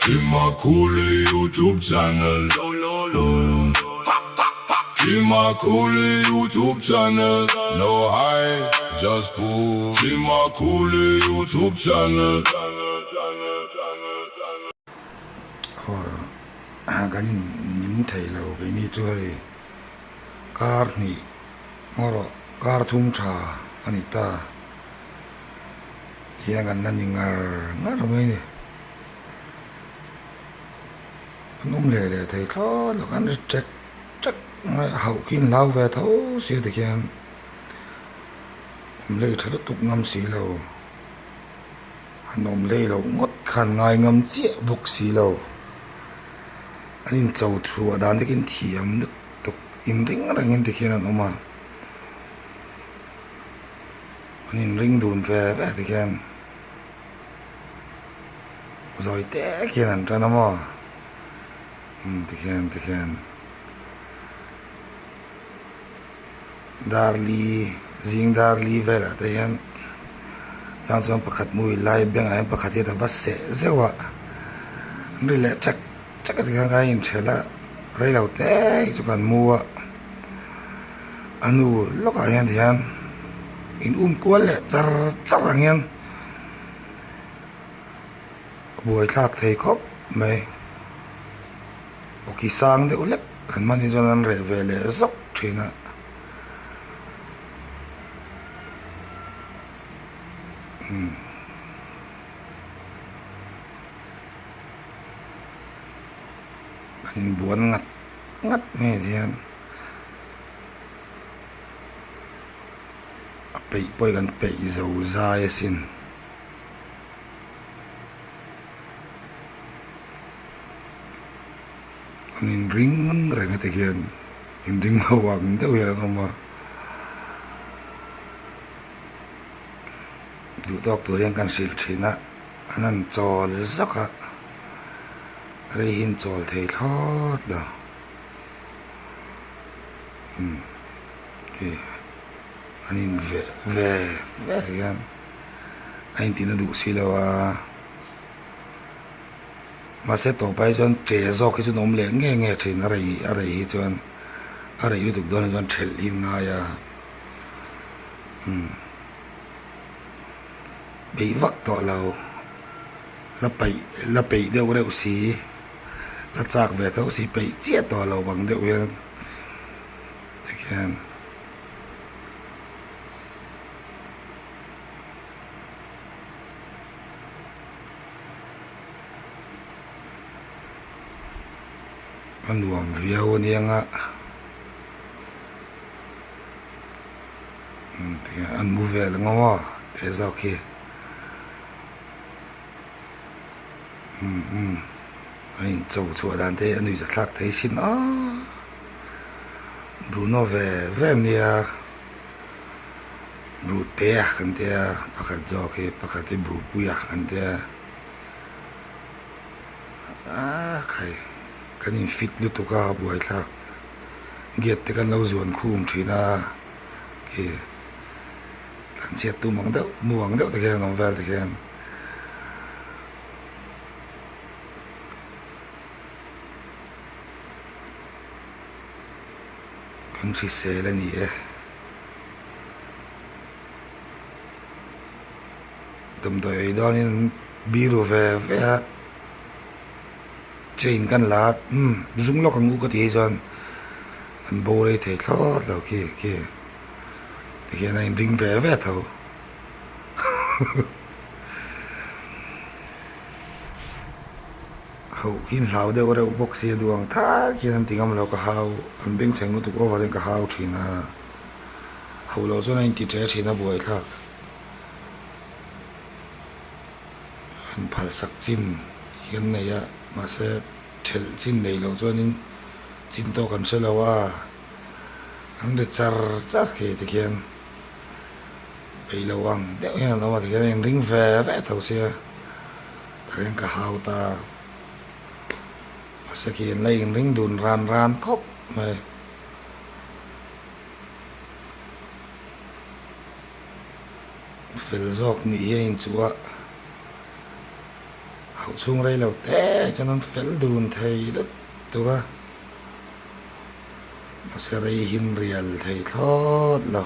Kima Kuli YouTube channel Kima Kuli YouTube channel No high, just cool Kima Kuli YouTube channel Aw kan in ning thei lo keini chu hei kar hnih ngaw rawh kar thum tha a ni ta hian kan la ni ngar ngar mai a ni. An awm leh leh thei thlawt lo kan ri ṭek ṭek mai a hauh khi an hlau ve tho sia tikhian awm lei ṭha lutuk ngam si lo han awm lei loh ngawt khan ngai ngam chiah bawk si lo an incho chhuah dan te khi an thiam lutuk inring rengin tikhian an awm a an inring dun ve ve tikhian. Zawi tek hian an tan a maw umm tikhian tikhian dar li zing dar li velah te hian chang chuan pakhat hmui lai bengah hian pakhat hian a va seh zeuh a an ri leh ṭek ṭek a tikhian kha a inthelh a reilo te hi chu kan mu a a hnu lawkah hian tihian in um kual leh char char ang hian. A buaithlak thei khawp mai awki sang deuh hlek an hman hi chuan an reh ve leh zawk thin a umm an inbuan ngat ngat mai ah hian. A peih pawh hi kan peih zo zai asin. An inring reng a tikhian inring ho ang deuh hian an awm a. Duh tawk tur hian kan hrilh thin a, an han chawl zawk a, rei hi an chawl thei thlawt lo. Umm. An in ve ve ve hian a intina duh si lo a mahse tawpah hi chuan ṭe zawk hi chu an awm leh nge nge thin a rei a rei hi chuan a rei lutuk dawn hi chuan ṭhelh hi an ngai a umm peih vak tawh lo la peih la peih deuh reuh si la chak ve tho si peih chiah tawh lo ang deuh hian. Tikhian a nuam viau a nia nga umm tikhian an mu vel ang aw teh zawk hi umm umm a incho chhuah dan te hi a nuihzathlak thei sin aaa. Bruno ve ve ania Brutea kan tia pakhat zawk hi pakhat hi Brupuia kan tia aaa khai kan in fit lutuk a buaithlak gate te kan lo zuan khum thin a khi kan chhiat tum ang deuh mu ang deuh te khian an awm vel te khian. Kan hrisel a ni e. Damdawi ei dawnin an biru ve ve a, chain kan la a, umm zung lawk ang u ka tih hi chuan an bo rei thei thlawt lo khi khi tikhian a inring ve ve tho. Hauh hi hlau deuh reuh bawk sia duh ang thak hian an ti ngam lo ka hau an bengchheng lutuk over in ka hau thin a hauh loh chuan a inti ṭe thin a buaithlak an phalsak chin hi an nei a mahse ṭhelh chin nei loh chuanin chin tawk an hre lo a an ri char char khi tikhian peih lo ang deuh hian an awm a tikhian a inring ve ve tho sia. Takin ka hau ta mahse khi an la inring dun ran ran khawp mai. Fel zawk nih hi a inchuh a, Hauh chhung rei lo te chuan an fel dun thei lutuk a, mahse rei hin rial thei thlawt lo.